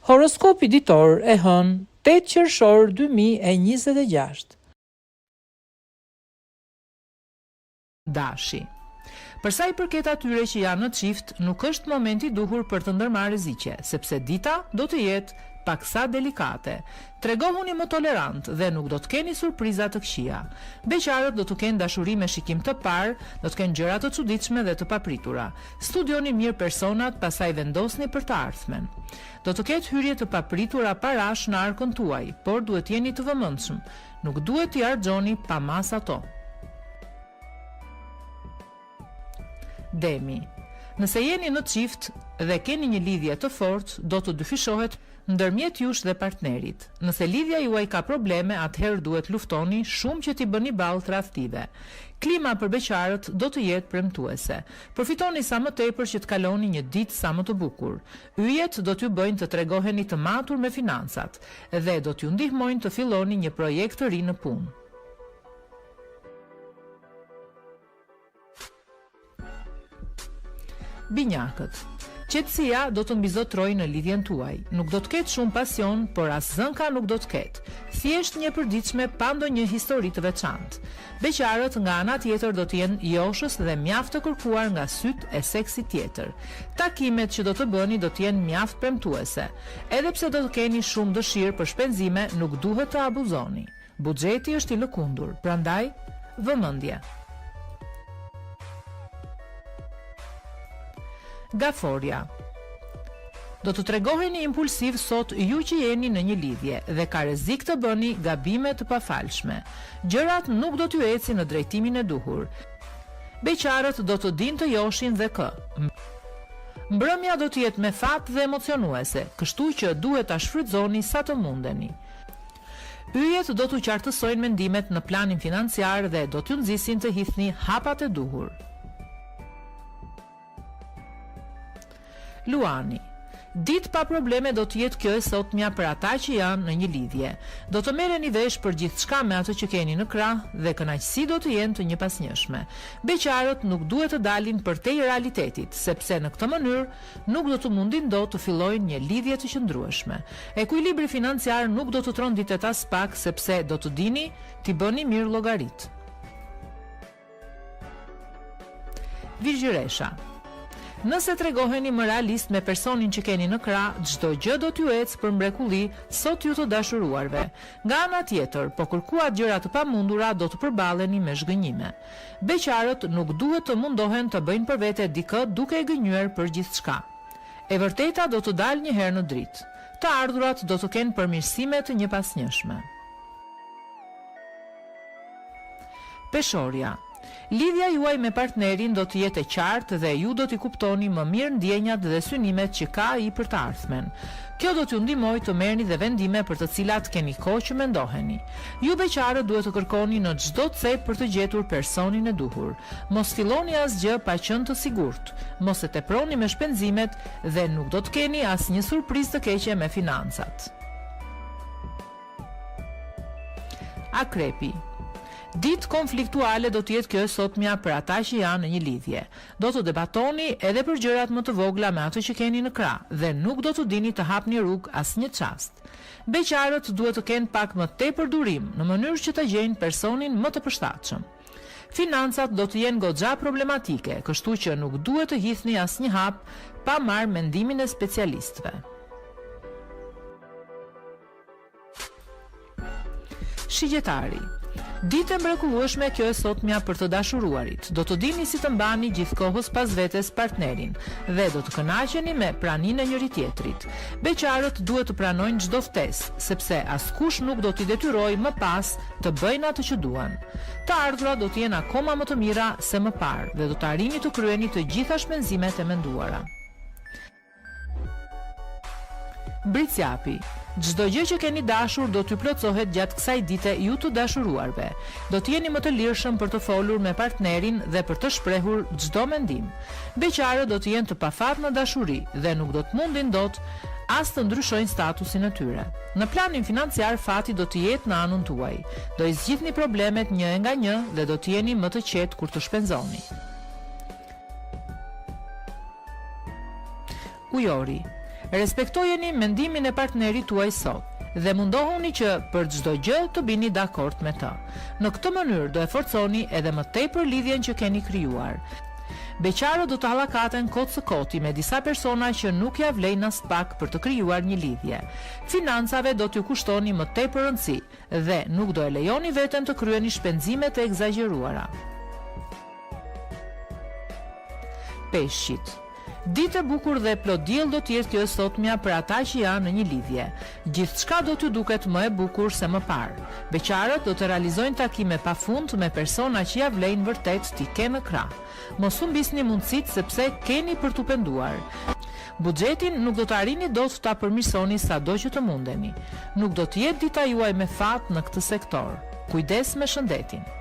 Horoskopi ditor e hënë, 8 qershor 2026. Dashi. Për sa i përket atyre që janë në çift, nuk është momenti i duhur për të ndërmarrë rreziqe, sepse dita do të jetë paksa delikate. Tregohuni më tolerantë dhe nuk do të keni surpriza të këqija. Beqarët do të kenë dashuri me shikim të parë, do të kenë gjëra të çuditshme dhe të papritura. Studioni mirë personat, pastaj vendosni për të ardhmen. Do të ketë hyrje të papritura parash në arkën tuaj, por duhet të jeni të vëmendshëm. Nuk duhet t'i harxhoni pa masë ato. Demi. Nëse jeni në çift dhe keni një lidhje të fortë, do të dyfishohet ndërmjet jush dhe partnerit. Nëse lidhja juaj ka probleme, atëherë duhet luftoni shumë që t'i bëni ballë tradhtive. Klima për beqarët do të jetë premtuese. Përfitoni sa më tepër që të kaloni një ditë sa më të bukur. Yjet do t'ju bëjnë të tregoheni të matur me financat dhe do t'ju ndihmojnë të filloni një projekt të ri në punë. Binjakët. Qetësia do të mbizotërojë në lidhjen tuaj. Nuk do të ketë shumë pasion, por as zënka nuk do të ketë. Thjesht një e përditshme pa ndonjë histori të veçantë. Beqarët nga ana tjetër do të jenë joshës dhe mjaft të kërkuar nga sytë e seksit tjetër. Takimet që do të bëni do të jenë mjaft premtuese. Edhe pse do të keni shumë dëshirë për shpenzime, nuk duhet të abuzoni. Buxheti është i lëkundur, prandaj vëmendje. Gaforja. Do të tregoheni impulsiv sot ju që jeni në një lidhje dhe ka rrezik të bëni gabime të pafalshme. Gjërat nuk do t'ju ecin në drejtimin e duhur. Beqarët do të dinë të joshin dhe kë. Mbrëmja do të jetë me fat dhe emocionuese, kështu që duhet ta shfrytëzoni sa të mundeni. Yjet do t'u qartësojnë mendimet në planin financiar dhe do t'ju nxisin të hidhni hapat e duhur. Luani. Ditë pa probleme do të jetë kjo e sotmja për ata që janë në një lidhje. Do të merreni vesh për gjithçka me atë që keni në krah dhe kënaqësitë do të jenë të njëpasnjëshme. Beqarët nuk duhet të dalin përtej realitetit, sepse në këtë mënyrë nuk do të mundin dot të fillojnë një lidhje të qëndrueshme. Ekuilibri financiar nuk do të tronditet aspak sepse do të dini t'i bëni mirë llogaritë. Virgjëresha. Nëse tregoheni më realist me personin që keni në krah, çdo gjë do t'ju ecë për mrekulli sot ju të dashuruarve. Nga ana tjetër, po kërkuat gjëra të pamundura do të përballeni me zhgënjime. Beqarët nuk duhet të mundohen të bëjnë për vete dikë duke e gënjyer për gjithçka. E vërteta do të dalë një herë në dritë. Të ardhurat do të kenë përmirësime të njëpasnjëshme. Peshorja. Lidhja juaj me partnerin do të jetë e qartë dhe ju do t'i kuptoni më mirë ndjenjat dhe synimet që ka ai për të ardhmen. Kjo do t'ju ndihmojë të merrni dhe vendime për të cilat keni kohë që mendoheni. Ju beqarët duhet të kërkoni në çdo cep për të gjetur personin e duhur. Mos filloni asgjë pa qenë të sigurt. Mos e teproni me shpenzimet dhe nuk do të keni asnjë surprizë të keqe me financat. Akrepi. Ditë konfliktuale do të jetë kjo e sotmja për ata që janë në një lidhje. Do të debatoni edhe për gjërat më të vogla me atë që keni në krah dhe nuk do të dini të hapni rrugë asnjë çast. Beqarët duhet të kenë pak më tepër durim në mënyrë që të gjejnë personin më të përshtatshëm. Financat do të jenë goxha problematike, kështu që nuk duhet të hidhni asnjë hap pa marrë mendimin e specialistëve. Shigjetari. Ditë e mrekullueshme kjo e sotmja për të dashuruarit. Do të dini si të mbani gjithë kohës pas vetes partnerin dhe do të kënaqeni me praninë e njëri-tjetrit. Beqarët duhet të pranojnë çdo ftesë, sepse askush nuk do t'i detyrojë më pas të bëjnë atë që duan. Të ardhurat do të jenë akoma më të mira se më parë dhe do të arrini të kryeni të gjitha shpenzimet e menduara. Bricjapi, Çdo gjë që keni dashur do t'ju plotësohet gjatë kësaj dite ju të dashuruarve. Do të jeni më të lirshëm për të folur me partnerin dhe për të shprehur çdo mendim. Beqarët do të jenë të pafat në dashuri dhe nuk do të mundin dot as të ndryshojnë statusin e tyre. Në planin financiar fati do të jetë në anën tuaj. Do i zgjidhni problemet një e nga një dhe do të jeni më të qetë kur të shpenzoni. Ujori. Respektojeni mendimin e partnerit tuaj sot dhe mundohuni që për çdo gjë të bini dakord me të. Në këtë mënyrë do e forconi edhe më tepër lidhjen që keni krijuar. Beqarët do të hallakaten kot së koti me disa persona që nuk ia vlejnë aspak për të krijuar një lidhje. Financave do t'ju kushtoni më tepër rëndësi dhe nuk do e lejoni veten të kryeni shpenzime të ekzagjeruara. Peshqit. Ditë e bukur dhe plot diell do të jetë kjo e sotmja për ata që janë në një lidhje. Gjithçka do t'ju duket më e bukur se më parë. Beqarët do të realizojnë takime pa fund me persona që ia vlejnë vërtet t'i kenë në krah. Mos humbisni mundësitë sepse keni për t'u penduar. Buxhetin nuk do të arrini dot ta përmirësoni sado që të mundeni. Nuk do të jetë dita juaj me fat në këtë sektor. Kujdes me shëndetin.